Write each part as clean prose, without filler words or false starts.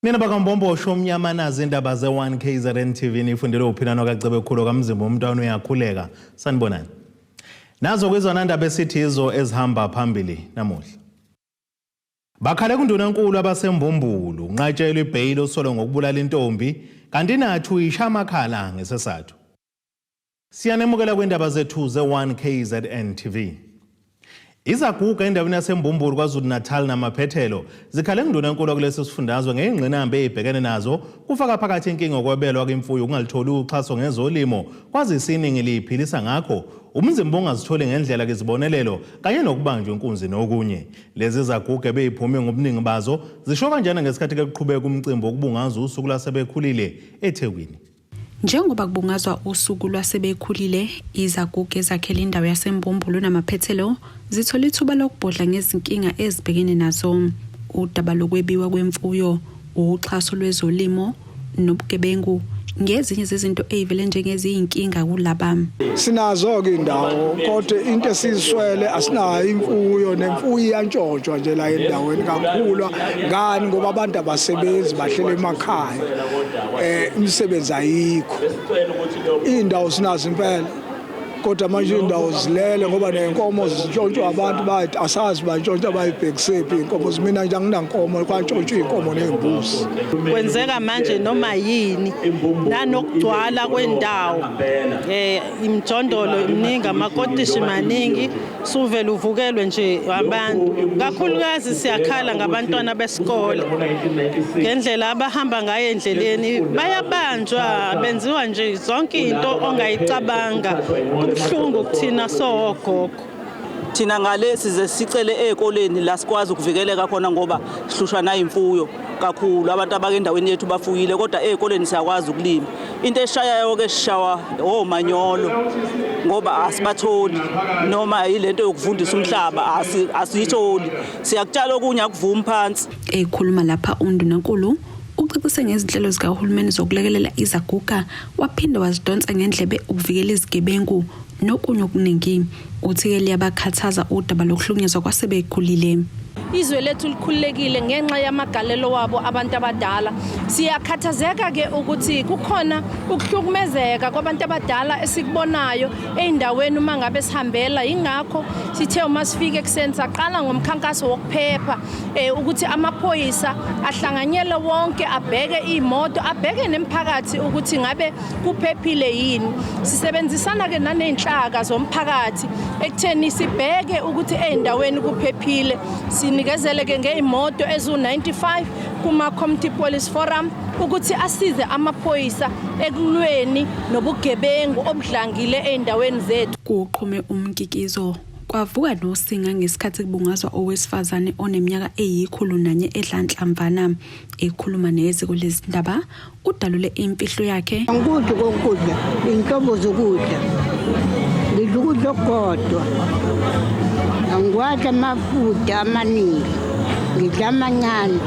Nina bakaMbombosho omnyama nazi indaba ze-1 KZN TV nifundele uphilano kaCebekhulu kaMzimba umntwana uyakhuleka. Sanibonani. Nazo kwizona ndaba esithi izo ezihamba phambili namuhla. Bakhale kundunankulu abaseMbumbulu unqatshelwe ibheyili osolwa ngokubulala intombi kanti nathu isha amakhala ngesesathu. Siyanemukela kwindaba zethu ze-1 KZN TV. Izaguga endaweni yaseMbumbulu KwaZulu-Natal namaphethelo zikhale kundunankulu kulesi sifundazwe ngeyingqinamba eyibhekene nazo kufaka phakathi inkinga yokwabelwa kwimfuyo ukungalitholi uxhaso ngezolimo kwazise iningi liyiphilisa ngakho umzimba ongazitholi ngendlela kwizibonelelo kanye nokubanjwa inkunzi nokunye. Lezi zaguga ebeyiphume ngobuningi bazo zisho kanjena ngesikhathi kuqhubeka umcimbi wokubungaza usuku lwasebekhulile eThekwini. Njengoba kubungazwa usuku lwasebekhulile, izaguga ezakhele indawo yaseMbumbulu namaphethelo zithola ithuba lokubhodla ngezinkinga ezibhekene nazo. Udaba lokwebiwa kwemfuyo, uxhaso lwezolimo nobugebengu ngezinye zezinto ey'vele njengeziyinkinga kulaba. Sinazo-ke indawo kodwa into esiyiswele asinayo imfuyo nemfuyo iyantshontshwa nje la endaweni kakhulu ngani ngoba abantu abasebenzi bahlele emakhaya imisebenzi ayikho iy'ndawo sinazo impela kodwa manje iy'ndawo zilele ngoba ney'nkomo zintshontshwa abantu bathi asazi bantshontsha bayibhekisephi iy'nkomo mina nje anginankomo kwantshontshwa iy'nkomo ney'mbuzi. Kwenzeka manje noma yini nanokugcwala kwendawo imijondolo iminingi amakotishi maningi suvele uvukelwe nje abantu kakhulukazi siyakhala ngabantwana besikole ngendlela abahamba ngayo endleleni bayabanjwa benziwa nje zonke into ongayicabanga kubuhlungu kuthina sowogogo. Thina ngale size sicele ey'koleni la sikwazi ukuvikeleka khona ngoba sihlushwa nayimfuyo kakhulu abantu abake endaweni yethu bafuyile kodwa ey'koleni siyakwazi ukulima into eshayayo-ke sishawa omanyolo ngoba asibatholi noma yilento yokuvundisa umhlaba asiyitholi siyakutshala okunye akuvumi phansi. Ekhuluma lapha uNdunankulu ucacise ngezinhlelo zikahulumeni zokulekelela izaguga waphinde wazidonsa ngendlebe ukuvikela izigebengu nokunye okuningi. Uthi-ke liyabakhathaza udaba lokuhlukunyezwa kwasebekhulile. Izwe lethu likhululekile ngenxa yamagalelo wabo abantu abadala. Siyakhathazeka-ke ukuthi kukhona ukuhlukumezeka kwabantu abadala esikubonayo ey'ndaweni uma ngabe sihambela. Yingakho sithe uma sifika ekuseni saqala ngomkhankaso wokuphepha ukuthi amaphoyisa ahlanganyele wonke abheke iy'moto abheke nemiphakathi ukuthi ngabe kuphephile yini. Sisebenzisana-ke naney'nhlaka zomphakathi ekutheni sibheke ukuthi ey'ndaweni kuphephile. Sinikezele-ke ngey'moto eziwu-95 kuma-Community Police Forum ukuthi asize amaphoyisa ekulweni nobugebengu obudlangile ey'ndaweni zethu. Kuqhume umkikizo kwavuka nosinga ngesikhathi kubungazwa owesifazane oneminyaka eyi-101 edlanhlamvana. Ekhuluma neziko lezindaba udalule imfihlo yakhe. Angikudli kokudla, iy'nhlobo zokudla. Ngidla ukudla okukodwa. Angiwadli amafutha amaningi, ngidla amancane.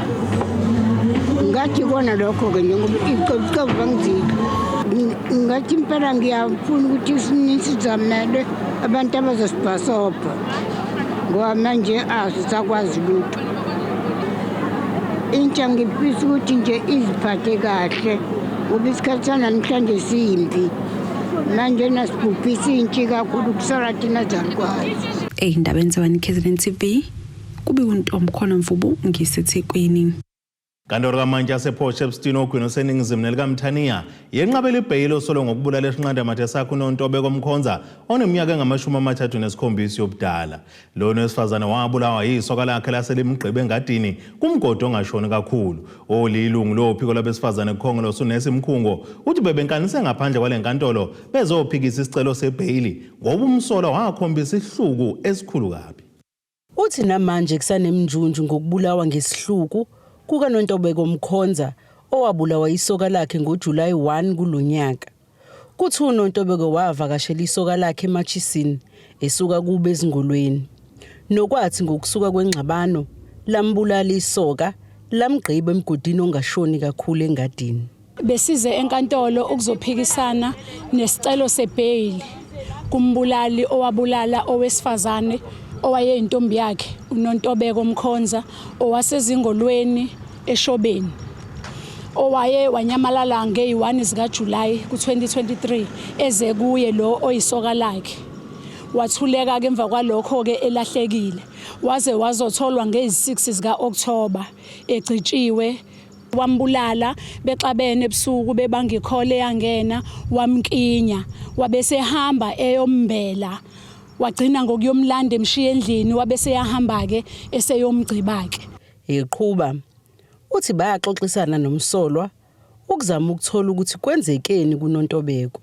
Ngathi kona lokho-ke njengoba izicobucobu bangizidla. Ngathi impela ngiyafuna ukuthi nisizamele abantu abazosibhasobha ngoba manje asisakwazi lutho. Intsha ngifisa ukuthi nje iziphathe kahle ngoba isikhathi sanamhlanje simbi. Manje nasibhubhisa intsha kakhulu kusala thina zalukwazi. Ey'ndabeni ze-1 KZN TV kubikwa uNtomkhona Mvubu ngiseThekwini. Kanti orikamantshi asePort Shepstone ogwini oseningizimu nelikaMthaniya yenqabela ibheyili osolwa ngokubulala esinqandamathe sakhe uNontobeko Mkhonza oneminyaka engama-37 yobudala. Lona wesifazane wabulawa yisoka lakhe laselimgqibe engadini kumgodi ongashoni kakhulu. Olilungu lophiko lwabesifazane kuKhongolose uNesi Mkhungo uthi bebenkanise ngaphandle kwale nkantolo bezophikisa isicelo sebheyili ngoba umsolwa wakhombisa isihluku esikhulu kabi. Uthi namanje kusanemnjunju ngokubulawa ngesihluku kukaNontobeko Mkhonza owabulawa isoka lakhe ngoJulayi 1 kulo nyaka. Kuthi uNontobeko wavakashela isoka lakhe eMatchisini esuka kubo eZingolweni. Nokwathi ngokusuka kwengxabano lambulala isoka lamgqiba emgodini ongashoni kakhulu engadini. Besize enkantolo ukuzophikisana nesicelo sebheyili kumbulali owabulala owesifazane owayeyintombi yakhe uNontobeko Mkhonza owaseZingolweni eShobeni. Owaye wanyamalala ngeyi-1 zikaJulayi ku-2023 eze kuye lo oyisoka lakhe. Wathuleka-ke emva kwalokho-ke elahlekile. Waze wazotholwa ngezi-6 zika-Okthoba egcitshiwe. Wambulala bexabene ebusuku bebanga ikhole yangena wamkinya wabese ehamba eyombela wagcina ngokuyomlanda emshiya endlini wabese yahamba-ke eseyomgciba-ke. Eqhuba uthi bayaxoxisana nomsolwa ukuzama ukuthola ukuthi kwenzekeni kuNontobeko.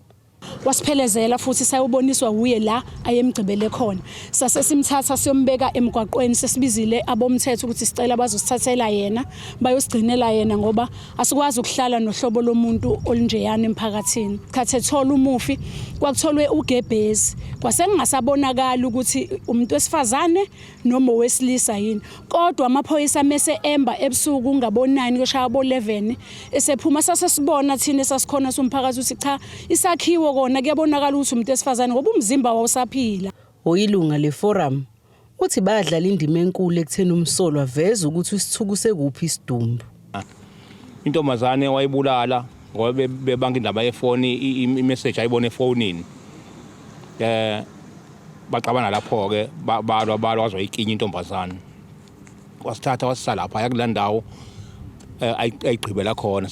Wasiphelezela futhi sayoboniswa wuye la ayemgcibele khona. Sase simthatha siyombeka emgwaqweni sesibizile abomthetho ukuthi sicela bazosithathela yena bayosigcinela yena ngoba asikwazi ukuhlala nohlobo lomuntu olunjeyana emphakathini. Khathi ethola umufi kwakutholwe ugebhezi kwase kungasabonakali ukuthi umuntu wesifazane noma owesilisa yini, kodwa amaphoyisa mese emba ebusuku ngabo-9 kushaya bo-11 esephuma sase sibona thina esasikhona somphakathi ukuthi cha, isakhiwo kona kuyabonakala ukuthi umuntu wesifazane ngoba umzimba wawusaphila. Oyilunga le-forum uthi badlala indima enkulu ekutheni umsolwa veze ukuthi usithukuse kuphi isidumbu. Intombazane wayibulala ngoba bebanga indaba yefoni, i-message ayibona efonini. Baxabana lapho ke, balwa balwa wazoyikinya intombazane. Wasithatha wasisa lapha yakula ndawo ayigqibela khona.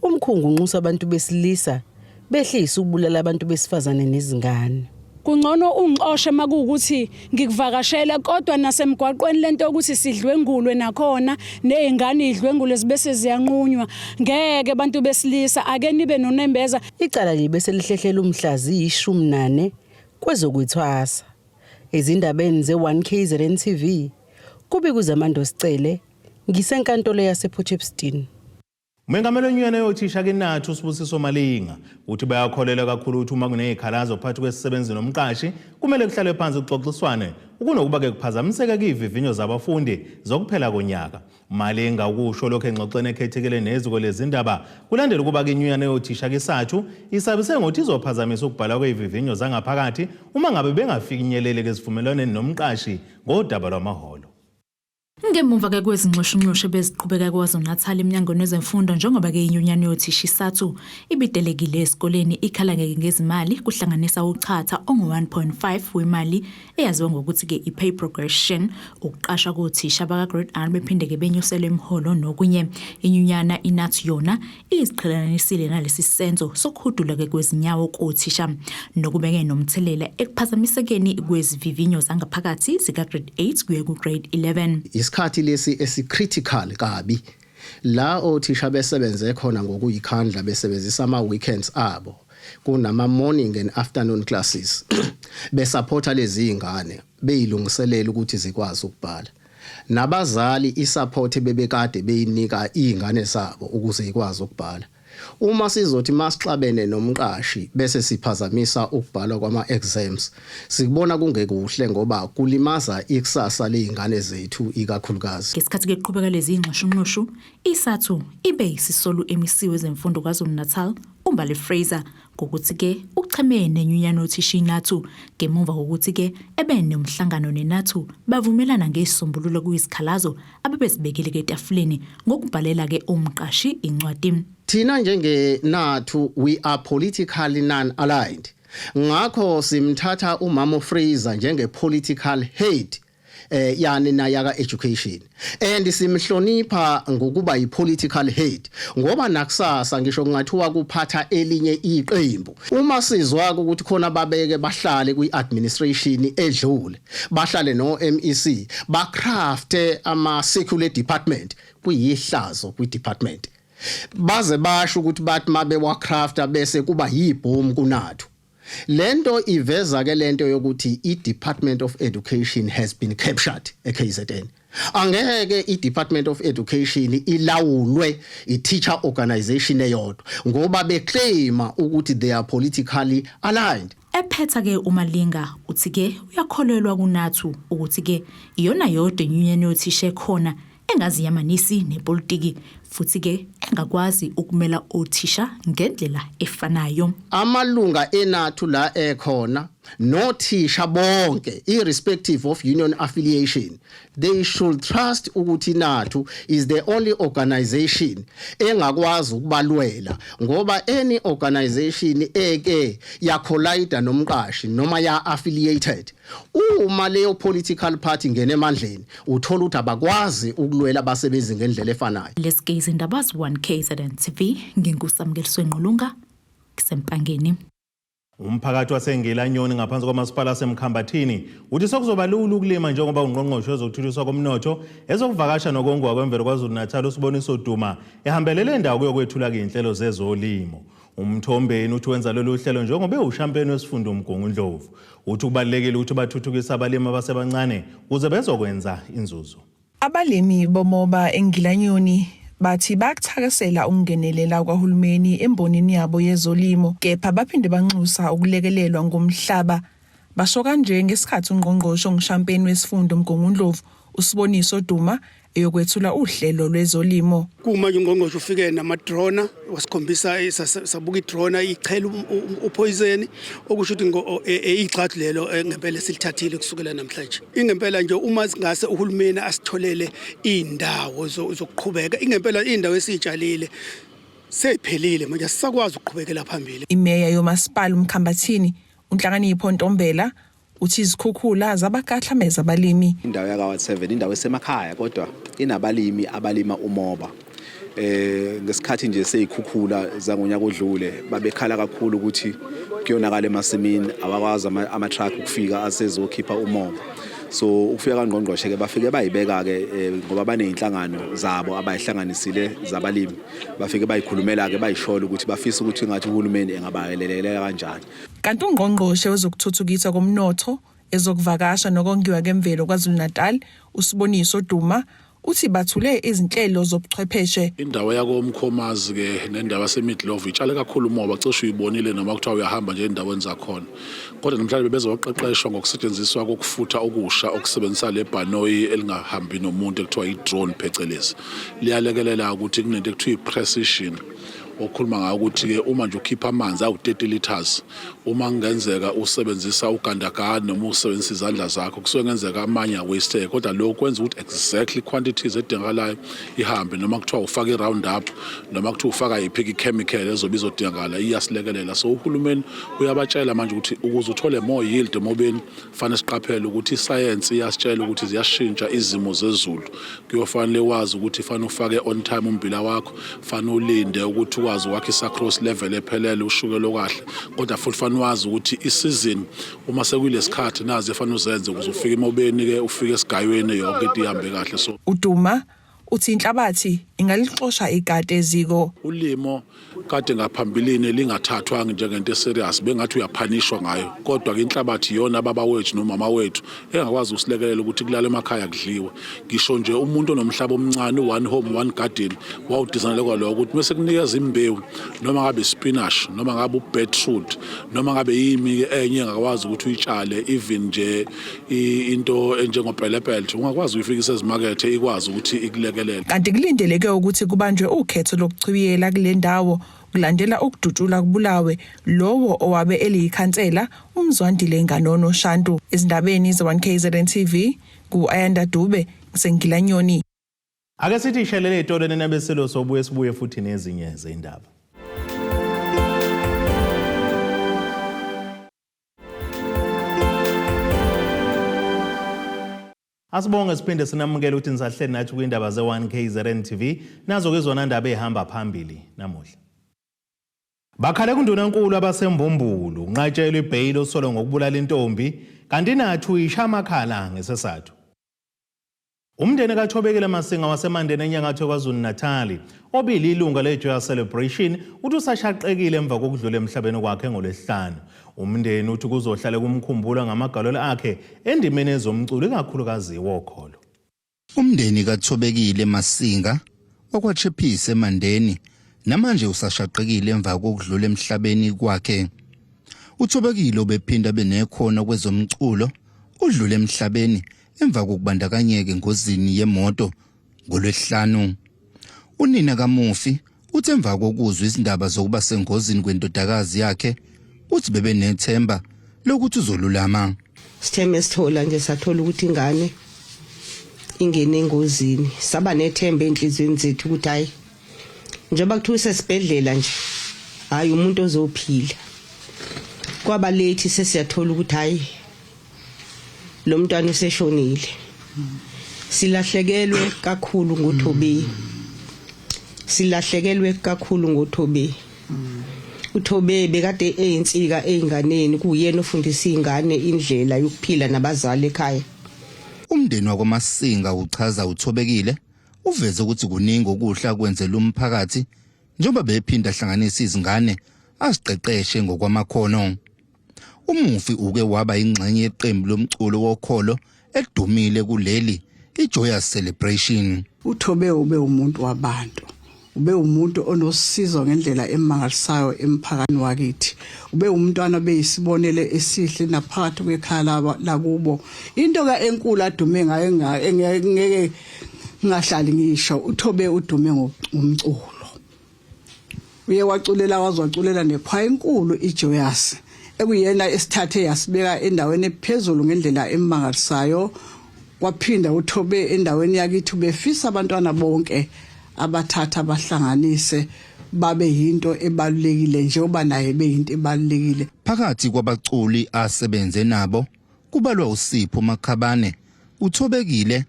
Umkhungu unxusa abantu besilisa behlise ukubulala abantu besifazane nezingane. Kungcono ungixoshe makuwukuthi ngikuvakashela, kodwa nasemgwaqweni lento yokuthi sidlwengulwe nakhona nezingane idlwengulwe zibese ziyanqunywa, ngeke bantu besilisa, ake nibe nonembeza. Icala libe selihlehlela umhla ziyi-14 kwezokwethwasa. Ezindabeni ze-1 KZN TV, kubika uZamando Sicele ngisenkantolo yasePort. Umengameli wenyunyana yothisha kiNathu uSibusiso Malinga uthi bayakholelwa kakhulu ukuthi uma kunezikhalazo phakathi kwesisebenzi nomqashi kumele kuhlalwe phansi kuxoxiswane kunokuba-ke kuphazamiseke kuyivivinyo zabafundi zokuphela konyaka. Malinga ukusho lokhu engxoxweni ekhethekile neziko lezindaba kulandela ukuba-ke inyunyana yothisha kiSathu isabise ngokuthi izophazamisa ukubhalwa kwezivivinyo zangaphakathi uma ngabe bengafinyeleli ezivumelwaneni nomqashi ngodaba lwamaholo. Ngemuva-ke kwezinxushunxushu ebeziqhubeka KwaZulu-Natal emnyangweni wezemfundo njengoba-ke inyunyana yothisha iSathu ibitelekile esikoleni ikhala ngeke ngezimali kuhlanganisa uchatha ongu-1.5 wemali eyaziwa ngokuthi-ke i-pay progression, ukuqashwa kothisha baka-grade R bephinde-ke benyuselwe imiholo nokunye. Inyunyana iNathu yona iziqhelelanisile nalesi senzo sokuhudulwa-ke kwezinyawo kothisha nokubeke nomthelela ekuphazamisekeni kwezivivinyo zangaphakathi zika-grade 8 kuye ku-grade 11. Isikhathi lesi esicritical kabi la othisha besebenze khona ngokuyikhandla besebenzisa ama weekends abo, kunama morning and afternoon classes, besupporta lezi izingane beyilungiselela ukuthi zikwazi ukubhala, nabazali isupport bebekade beyinika izingane zabo ukuze ikwazi ukubhala. Uma sizothi masixabene nomqashi bese siphazamisa ukubhalwa kwama exams, sikubona kungekuhle ngoba kulimaza ikusasa lezingane zethu ikakhulukazi. Ngesikhathi kuqhubeka lezi zinxushunxushu, iSathu ibe isisolu emisiwe ezemfundo KwaZulu-Natal uMbali Fraser ngokuthi-ke ucheme nenyunyana yothisha iNathu ngemuva kokuthi-ke ebe nomhlangano neNathu bavumelana ngesisombululo kuyizikhalazo abebezibekile-ke etafuleni ngokubhalela-ke umqashi incwadi. Thina njenge Nathu, we are politically non-aligned, ngakho simthatha umama Fraser njenge political head yani naya ka education, and simhlonipha ngokuba yi political head ngoba nakusasa ngisho kungathiwa kuphatha elinye iqembu, uma sizwa ukuthi khona babeke bahlale kwi administration edlule, bahlale no MEC, bacrafte ama circular department, kuyihlazo kwi department, baze basho ukuthi bathi mabe wacrafta bese kuba yibhomu kuNathu. Lento iveza ke lento yokuthi i-Department of Education has been captured eKZN. Angeke i-Department of Education ilawulwe i-teacher organization eyodwa ngoba beclaima ukuthi they are politically aligned. Ephetha-ke uMalinga uthi-ke uyakholelwa kuNathu ukuthi-ke iyona yodwa inyunyana yothisha ekhona engaziyamanisi nepolitiki. futhi-ke engakwazi ukumela othisha ngendlela efanayo. Amalunga enathu la ekhona nothisha bonke irrespective of union affiliation they should trust ukuthi nathu is the only organization engakwazi ukubalwela ngoba any organization eke yakholayida nomqashi noma ya affiliated uma leyo political party ngene emandleni uthola ukuthi abakwazi ukulwela abasebenzi ngendlela efanayo. Lesi izindaba 1 KZN TV nginguSamkeliswe Ngqulunga ngisempangeni. Umphakathi waseNgilanyoni ngaphansi kwamasipala waseMkhambathini uthi sekuzoba lula ukulima njengoba ungqongqoshe wezokuthuthukiswa komnotho, ezokuvakasha nokongiwa kwemvelo KwaZulu-Natal uSiboniso Duma ehambelele indawo kuyokwethula iy'nhlelo zezolimo. Umthombeni uthi wenza lolu hlelo njengoba ewushampeni wesifunda uMgungundlovu. Uthi kubalulekile ukuthi bathuthukise abalimi abasebancane ukuze bezokwenza inzuzo. Abalimi bomoba eNgilanyoni bathi bayakuthakasela ukungenelela kwahulumeni embonini yabo yezolimo kepha baphinde banxusa ukulekelelwa ngomhlaba. Basho kanje ngesikhathi ungqongqoshe ongushampeni wesifunda uMgungundlovu uSiboniso Duma eyokwethula uhlelo lwezolimo. Kumanje ungqongqoshe ufike namadrona wasikhombisa sabuka idrona ichela upoison okusho ukuthi igxathu lelo ngempela silithathile kusukela namhlanje. Ingempela nje uma singase uhulumeni asitholele indawo zokuqhubeka ingempela indawo esiyitshalile seyiphelile manje asisakwazi ukuqhubekela phambili. Imeya yomasipala uMkhambathini uNhlakanipho Ntombela uthi izikhukhula zabakahlameza abalimi. Indawo yaka-Ward 7 indawo esemakhaya kodwa inabalimi abalima umoba. Ngesikhathi nje seyikhukhula zangonyaka odlule babekhala kakhulu ukuthi kuyonakala emasimini awakwazi ama-truck ukufika asezokhipha umoba. So ukufika kangqongqoshe ke bafike bayibeka ke ngoba baneyinhlangano zabo abayihlanganisile zabalimi bafike bayikhulumela ke bayishola ukuthi bafisa ukuthi ngathi uhulumeni engabayelelela kanjani. Kanti ungqongqoshe wezokuthuthukiswa komnotho, ezokuvakasha nokongiwa kwemvelo KwaZulu-Natal uSiboniso Duma uthi bathule izinhlelo zobuchwepheshe. Indawo yakoMkhomazi ke nendawo yaseMidlove itshale kakhulu umoba, cishe uyibonile noma kuthiwa uyahamba nje endaweni zakhona. Kodwa namhlanje bebezoqeqeshwa ngokusetshenziswa kokufutha okusha okusebenzisa le bhanoyi elingahambi nomuntu ekuthiwa i-drone phecelezi. Liyalekelela ukuthi kunento ekuthiwa i-precision okhuluma ngayo ukuthi-ke uma nje ukhipha amanzi awu-30 liters uma kungenzeka usebenzisa ugandaganda noma usebenzisa izandla zakho kusuke kungenzeka amanye awasteke, kodwa lokhu kwenza ukuthi exactly quantities edingakalayo ihambe, noma kuthiwa ufaka i-round up noma kuthiwa ufaka yiphi i-chemical ezobe izodingakala iyasilekelela. So uhulumeni uyabatshela manje ukuthi ukuze uthole more yield emobeni fanele siqaphele ukuthi isayensi iyasitshela ukuthi ziyashintsha izimo zezulu, kuyofanele wazi ukuthi fanele ufake on time ummbila wakho, fanele ulinde ukuthi ukwazi ukwakha i-sucrose level ephelele ushukela okahle, kodwa futhi fanele wazi ukuthi isizini uma sekuyilesikhathi nazi efanele uzenze ukuze ufike emobeni-ke ufike esigayweni yonke into ihambe kahle. So uDuma uthi inhlabathi ingalixosha ikati eziko. Ulimo kade ngaphambilini lingathathwa njengento eserious, bengathi uyaphanishwa ngayo, kodwa ke inhlabathi iyona baba wethu nomama wethu engakwazi ukusilekelela ukuthi kulala emakhaya kudliwe. Ngisho nje umuntu onomhlaba omncane one home one garden wawudizayinele kwaloko ukuthi mase kunikeza imbewu noma ngabe spinach noma ngabe ubeetroot noma ngabe yimi ke enye engakwazi ukuthi uyitshale, even nje into enjengopelepele ungakwazi uyifikisa ezimakethe ikwazi ukuthi ikulekelele. Kanti kulindeleke ukuthi kubanjwe ukhetho lokuchibiyela kule ndawo kulandela ukudutshula kubulawe lowo owabe eliyikhansela uMzwandile Nganono Shantu. Ezindabeni ze-1KZN TV ku-Ayanda Dube ngiseNgilanyoni. Ake sithi ishelele ey'tolo nenabeselo sobuye sibuye futhi nezinye zey'ndaba. Asibonge siphinde sinamukele ukuthi nisahleli nathi kwindaba ze-1 KZN TV, nazo ke zona ndaba ehamba phambili namuhla. Bakhale kundunankulu abasembumbulu unqatshelwe ibheyili osolwa ngokubulala intombi kanti nathi uyisha amakhala ngesesathu. Umndeni kaThobekile Masinga waseMandeni enyakatho KwaZulu-Natal obili ilunga leJoyous Celebration uthi usashaqekile emva kokudlula emhlabeni kwakhe ngoLwesihlanu. Umndeni uthi kuzohlale kumkhumbula ngamagalelo akhe endimeni ezomculo ikakhulukazi wokholo. Umndeni kaThobekile Masinga wakwaChephise eMandeni namanje usashaqekile emva kokudlula emhlabeni kwakhe. uThobekile obephinda benekhono kwezomculo udlule emhlabeni emva kokubandakanyeka engozini yemoto ngoLwesihlanu. Unina kamufi uthi emva kokuzwa izindaba zokuba sengozini kwendodakazi yakhe uthi bebenethemba lokuthi uzolulama. Sitheme sithola nje sathola ukuthi ingane ingene engozini saba nethemba enhliziyweni zethu ukuthi hayi njengoba kuthiwa usesibhedlela nje hayi umuntu ozophila kwaba late sesiyathola ukuthi hayi lo mntwana useshonile silahlekelwe kakhulu ngoThobi silahlekelwe kakhulu ngoThobi uThobe bekade eyinsika einganeni kuyena ofundisa izingane indlela yokuphila nabazali ekhaya Umndeni wakwaMasinga uchaza uThobekile uveze ukuthi kuningi okuhle akwenzela umphakathi njengoba bephinda ahlanganisa izingane aziqeqeshe ngokwamakhono. Umufi uke waba ingxenye yeqembu lomculo wokholo elidumile kuleli iJoyous Celebration. uThobe ube umuntu wabantu ube umuntu onosizo ngendlela emangalisayo emphakathini wakithi ube umntwana beyisibonele esihle naphakathi kwekhaya lakubo into ka enkulu adume ngayo engeke ngingahlali ngisho uThobe udume ngomculo uye waculela waze waculela nekhwaya enkulu iJoyous ekuyena esithathe yasibeka endaweni ephezulu ngendlela emangalisayo kwaphinda uThobe endaweni yakithi ubefisa abantwana bonke abathatha abahlanganise babe yinto ebalulekile njengoba naye beyinto ebalulekile Phakathi kwabaculi asebenze nabo kubalwa uSipho Makhabane, uThobekile,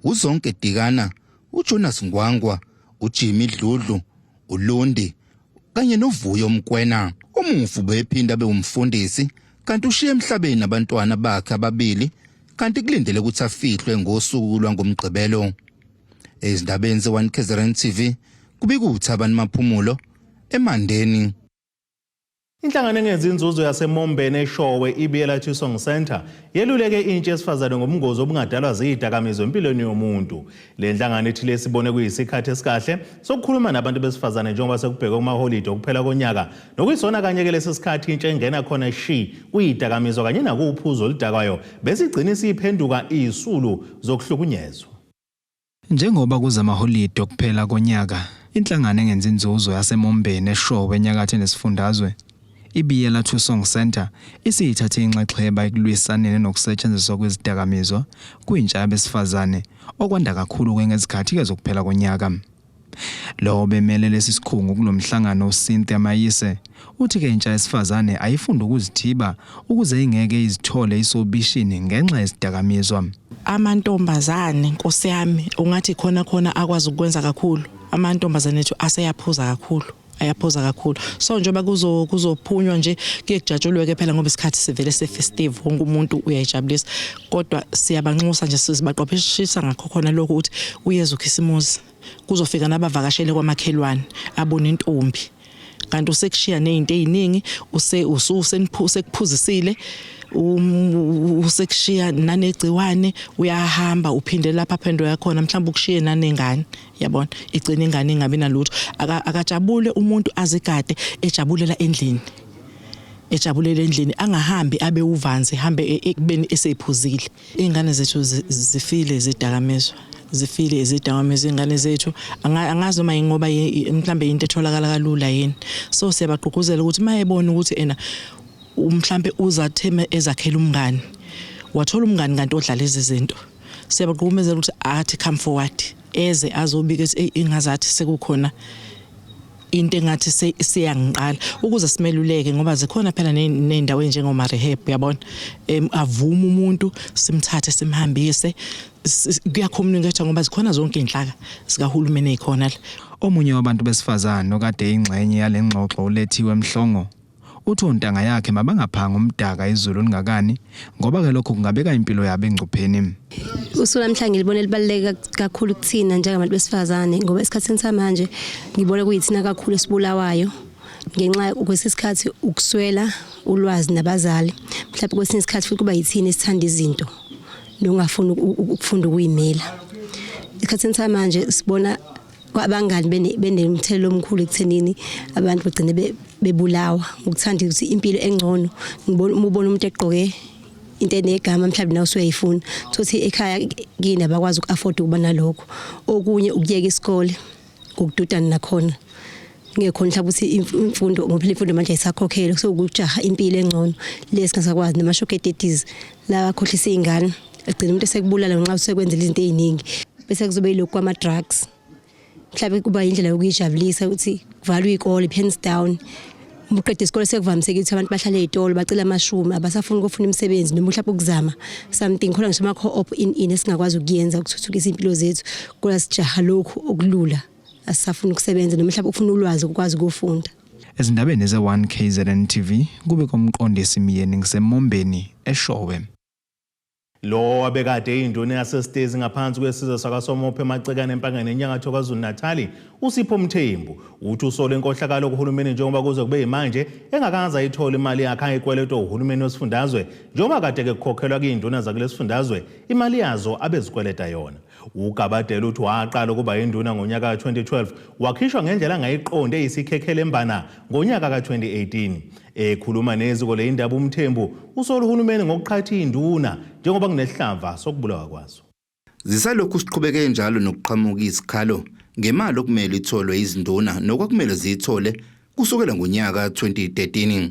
uZonke Dikana, uJonas Ngwangwa, uJimmy Dludlu, uLundi kanye noVuyo Mkwena. Umufi ubephinda bewumfundisi kanti ushiye emhlabeni abantwana bakhe ababili kanti kulindele ukuthi afihlwe ngosuku lwangomgqibelo. Ezindabeni ze-1 KZN TV kubika uThabani Maphumulo eMandeni. Inhlangano engenzi inzuzo yaseMombeni eShowe iBiyela Thusong Centre yeluleke intsha esifazane ngobungozi obungadalwa ziyidakamizwa empilweni yomuntu. Le nhlangano ithi lesibone kuyisikhathi esikahle sokukhuluma nabantu besifazane njengoba sekubhekwe kumaholide okuphela konyaka nokuyisona kanye ke lesi sikhathi intsha engena khona shi kuyidakamizwa kanye nakuwuphuzo oludakwayo bese igcina isiphenduka izisulu zokuhlukunyezwa. Njengoba kuza amaholide okuphela konyaka, inhlangano engenzi inzuzo yaseMombeni eShowe enyakatho nesifundazwe, iBiyela Thusong Centre isiyithathe inxaxheba ekulwisaneni nokusetshenziswa kwezidakamizwa kwintsha yabesifazane okwanda kakhulu ngezikhathi-ke zokuphela konyaka. Lo obemele lesi sikhungo kulo mhlangano uCynthia Mayise uthi-ke intsha yesifazane ayifunde ukuzithiba ukuze ingeke izithole isobishini ngenxa yezidakamizwa. Amantombazane nkosi yami ungathi khona khona akwazi ukwenza kakhulu amantombazane ethu aseyaphuza kakhulu ayaphuza kakhulu so njengoba kuzo kuzophunywa nje kuye kujatshulwe phela ngoba isikhathi sivele se-festive wonke umuntu uyayijabulisa kodwa siyabanxusa nje sibaqopheshisa ngakho khona lokho ukuthi uyeza ukhisimusi kuzofika nabavakashele kwamakhelwane abona intombi kanti usekushiya nezinto eziningi use usekuphuzisile usekushiya nanegciwane uyahamba uphinde lapha phendo yakhona mhlawumbe ukushiye nanengane yabona igcina ingane ingabi nalutho akajabule umuntu azigade ejabulela endlini ejabulela endlini angahambi abe uvanzi hambe ekubeni esephuzile Iy'ngane zethu zifile izidakamizwa zifile izidakamizwa iy'ngane zethu angazi noma yingoba mhlambe into etholakala kalula yini so siyabagqugquzela ukuthi uma ebona ukuthi ena mhlambe uzatheme ezakhela umngani wathola umngani kanti odlala lezi zinto siyabagqugquzela ukuthi athi come forward eze azobika ukuthi ingazathi sekukhona into engathi siyangiqala ukuze simeluleke ngoba zikhona phela nezindawo enjengoma rehab uyabona avuma umuntu simthathe simhambise kuya-communicate ngoba zikhona zonke inhlaka zikahulumeni ezikhona la Omunye wabantu besifazane okade ingxenye yalengxoxo uLethiwe Mhlongo uthi ontanga yakhe mabangaphanga umdaka izulu lingakani ngoba ke lokho kungabeka impilo yabo engcupheni. Usuku namhlanje ngilibona libaluleke kakhulu kuthina njengabantu besifazane ngoba esikhathini samanje ngibona kuyithina kakhulu esibulawayo ngenxa kwesikhathi ukuswela ulwazi nabazali mhlawumbe kwesinye isikhathi futhi kuba yithina esithanda izinto nongafuni ukufunda ukuyimela esikhathini samanje sibona abangani benemthelelo omkhulu ekuthenini abantu bagcine bebulawa ngokuthanda ukuthi impilo engcono ngibona uma ubona umuntu egqoke into enegama mhlawumbe nawe usuyayifuna thothi ekhaya kini abakwazi uku-afford ukuba nalokho okunye ukuyeka isikole. Ngokududana nakhona ngekhona mhlawumbe ukuthi imfundo, ngoba phela imfundo manje ayisakhokhelwa, sekuwukujaha impilo engcono le singasakwazi. Nama-sugar daddies la akhohlisa iy'ngane, agcina umuntu esekubulala ngenxa usekwenzela izinto ey'ningi. Bese kuzobe yilokhu kwama-drugs, mhlawumbe kuba indlela yokuyijabulisa ukuthi kuvalwe iy'kole, pens down. Uma uqeda isikole sekuvamiseka ukuthi abantu bahlale ey'tolo bacela amashumi, abasafuni ukufuna imisebenzi noma mhlawumbe ukuzama something khona, ngisho ama-co-op in esingakwazi ukuyenza ukuthuthukisa iy'mpilo zethu, kodwa sijaha lokhu okulula, asisafuni ukusebenza noma mhlawumbe ufuna ulwazi ukwazi ukufunda. Ezindabeni ze-1 KZN TV kube komqondisi Myeni ngiseMombeni eShowe. Lo wabekade eyinduna yaseSitezi ngaphansi kwesizwe sakwaSomophe eMacekane eMpangeni enyakatho KwaZulu-Natali, uSipho Mthembu, uthi usola inkohlakalo kuhulumeni njengoba kuze kube yimanje engakaze ayithole imali yakhe ayikweletwa uhulumeni wesifundazwe njengoba kade ke kukhokhelwa kuyinduna zakulesifundazwe imali yazo abezikweleta yona. UGabadela uthi waqala ukuba yinduna ngonyaka ka-2012 wakhishwa ngendlela angayiqondi eyisikhekhele embana ngonyaka ka-2018. Ekhuluma neziko leyindaba uMthembu usola uhulumeni ngokuqhatha iy'nduna njengoba kunesihlava sokubulawa kwazo. Zisalokhu siqhubeke njalo nokuqhamuka izikhalo ngemali okumele itholwe izinduna nokwakumele ziyithole kusukela ngonyaka 2013.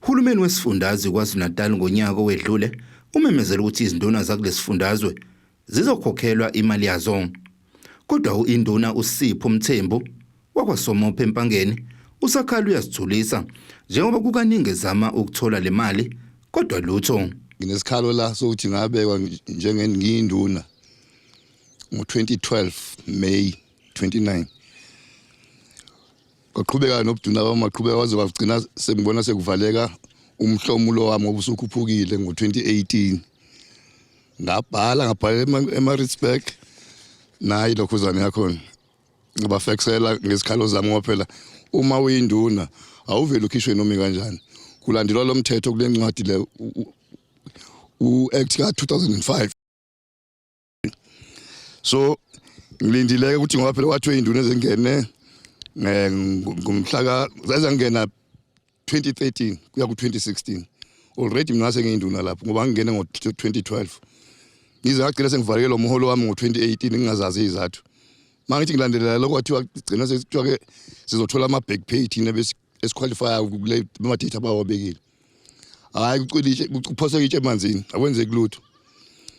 Uhulumeni wesifundazwe KwaZulu-Natal ngonyaka owedlule umemezele ukuthi izinduna zakulesifundazwe zizokhokhelwa imali yazo. Kodwa uInduna uSipho Mthembu wakwaSomophe eMpangeni usakhala uyazithulisa njengoba kukaningi ezama ukuthola le mali kodwa lutho. Nginesikhalo la sokuthi ngabekwa njengengiyinduna ngo-2012 May 29. Kwaqhubeka nobuduna bami, waqhubeka waze wagcina sengibona sekuvaleka umhlomulo wami ngoba usukhuphukile ngo-2018. Ngabhala ngabhalela eMaritzburg nayi lokhuzane yakhona, ngabafeksela ngezikhalo zami, ngoba phela uma uyinduna awuveli ukhishwe noma kanjani, kulandelwa lo mthetho kule ncwadi le u-act ka-2005. So ngilindileke ukuthi ngoba phela kwathiwa iy'nduna ezingene ngomhla ka zazangena 2013 kuya ku-2016, already mina sengiyinduna lapho ngoba ngingene ngo-2012, ngize ngagcina sengivalelwe umholo wami ngo-2018 ngingazazi izathu. Uma ngithi ngilandelela lokho kwathiwa gcina sekuthiwa-ke sizothola ama-back pay thina esiqualifya kule ma-date abawabekile. Hhayi, kucwila kuphoseka itshe emanzini, akwenzeki lutho.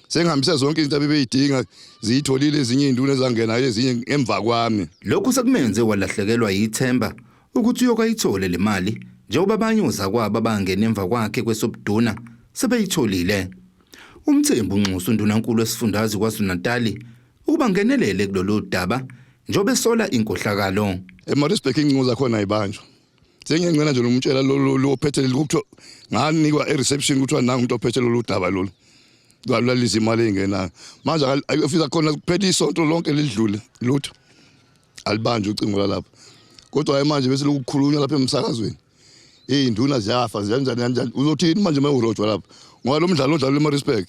Sengihambise zonke izinto abebeyidinga, ziyitholile ezinye iy'nduna ezangena ezinye emva kwami. Lokhu sekumenze walahlekelwa yithemba ukuthi uyokayithole le mali njengoba abanye ozakwabo abangena emva kwakhe kwesobuduna sebeyitholile. UMthembu unxusa undunankulu wesifundazwe KwaZulu-Natali ukuba ngenelele kulolu daba njengoba esola inkohlakalo. EMaritzburg iy'ncingo zakhona ayibanjwa. Sengiyangcela nje nomtshela lo ophethe kuthiwa nganikwa e-reception, kuthiwa nangu umuntu ophethe lolu daba lolu lwalalisa imali ey'ngenayo. Manje ofisa khona kuphela isonto lonke lidlule, lutho, alibanjwe ucingo lalapho. Kodwa hayi, manje bese lokukhulunywa lapha emsakazweni, iy'nduna ziyafa, ziyanjani kanjani, uzothini manje uma urojwa lapho? Ngoba lo mdlalo odlalwa eMaritzburg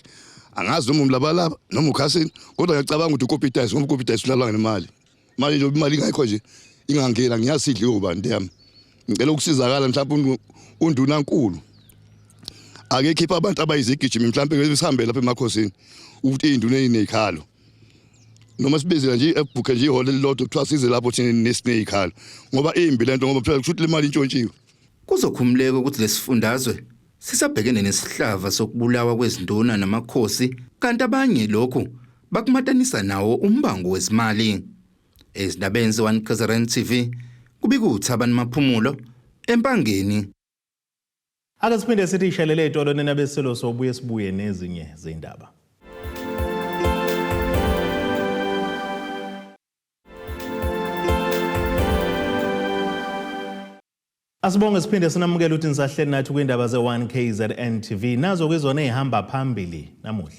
angazi noma umlabalaba noma ukhasini, kodwa ngiyacabanga ukuthi ukopitayisi, ngoba ukopitayisi udlalwa ngemali. Manje nje imali ingekho nje, ingangena, ngiyazi idliwe ubani into yami. Ngicela ukusizakala, mhlawumbe undunankulu ake khipha abantu abayizigijimi, mhlawumbe sihambe lapha emakhosini ukuthi iy'nduna ey'ney'khalo noma sibizela nje ebhukhe nje ihholo elilodwa, kuthiwa size lapho thina nesiney'khalo, ngoba imbi lento, ngoba phela kusho ukuthi le mali intshontshiwe. Kuzokhumuleka ukuthi lesifundazwe sisabhekene nesihlava sokubulawa kwezinduna namakhosi, kanti abanye lokhu bakumatanisa nawo umbango wezimali. Ezindabeni ze-1 KZN TV kubika uThabani Maphumulo eMpangeni. Ake siphinde sithi ishelele etolo nina besilo, sobuye sibuye nezinye zindaba. Asibonge siphinde sinamukele ukuthi nisahleli nathi kwindaba ze-1 KZN TV, nazo kwizona ezihamba phambili namuhla.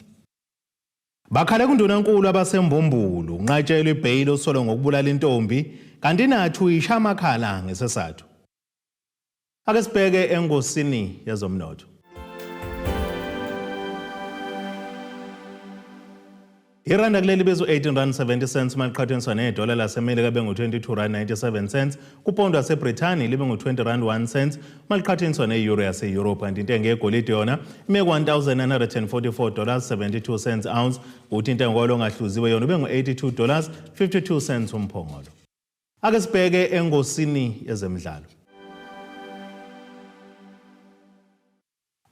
Bakhale kundunankulu abasembumbulu unqatshelwe ibheyili osolwa ngokubulala intombi, kanti nathi uyisha amakhala ngesesathu. Ake sibheke engosini yezomnotho. Iranda kuleli bizu 18 rand 70 cents uma liqhathaniswa nedola laseMelika bengu-22 rand 97 cents, kupondo yaseBrithani libe ngu-20 rand 1 cents uma liqhathaniswa ne-euro yase-Europe, kanti intengo yegolide yona ime ku-1944 dollars 72 cents ounce, kuthi intengo yolo ongahluziwe yona ube ngu-82 dollars 52 cents umphongolo. Ake sibheke engosini yezemidlalo.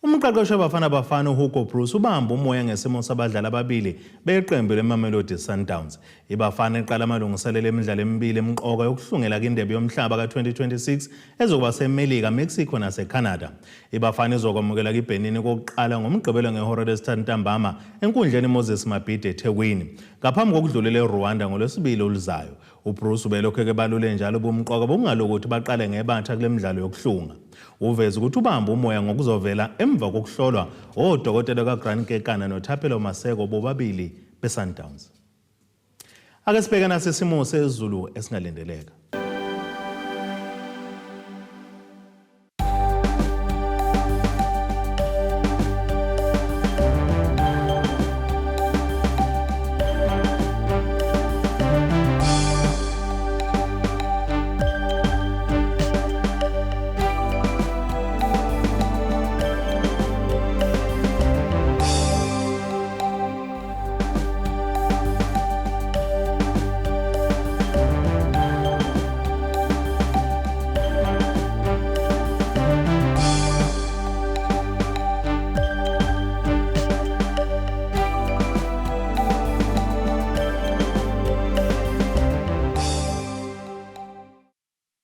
Umqeqeshi weBafana Bafana uHugo Broos ubamba umoya ngesimo sabadlali ababili beqembu leMamelodi Sundowns. IBafana iqala amalungiselelo emidlalo emibili emqoka yokuhlungela kwindebe yomhlaba ka-2026 ezokuba seMelika, Mexico naseCanada. IBafana izokwamukela kwiBenin kokuqala ngoMgqibelo ngehora lesithathu ntambama enkundleni Moses Mabhida eThekwini. Ngaphambi kokudlulela eRwanda ngoLwesibili oluzayo. UBroos ubelokhu ekebalule njalo ubumqoka bokungalokothi baqale ngebatha kule midlalo yokuhlunga. Uveze ukuthi ubambe umoya ngokuzovela emva kokuhlolwa odokotela kaGrant Kekana noThapelo Maseko bobabili beSundowns. Ake sibheke nasi isimo sezulu esingalindeleka.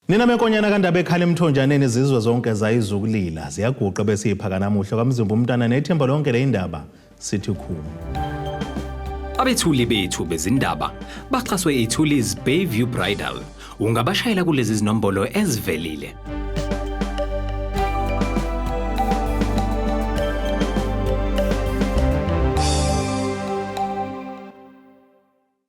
Nina menkonyana kandaba ekhala emthonjaneni izizwe zonke zayizukulila ziyaguqa bese iphaka namuhla kwamzimba umntana nethemba lonke le indaba sithi khumu. Abethuli bethu bezindaba baxhaswe iThulis Bayview Bridal. Ungabashayela kulezi zinombolo ezivelile.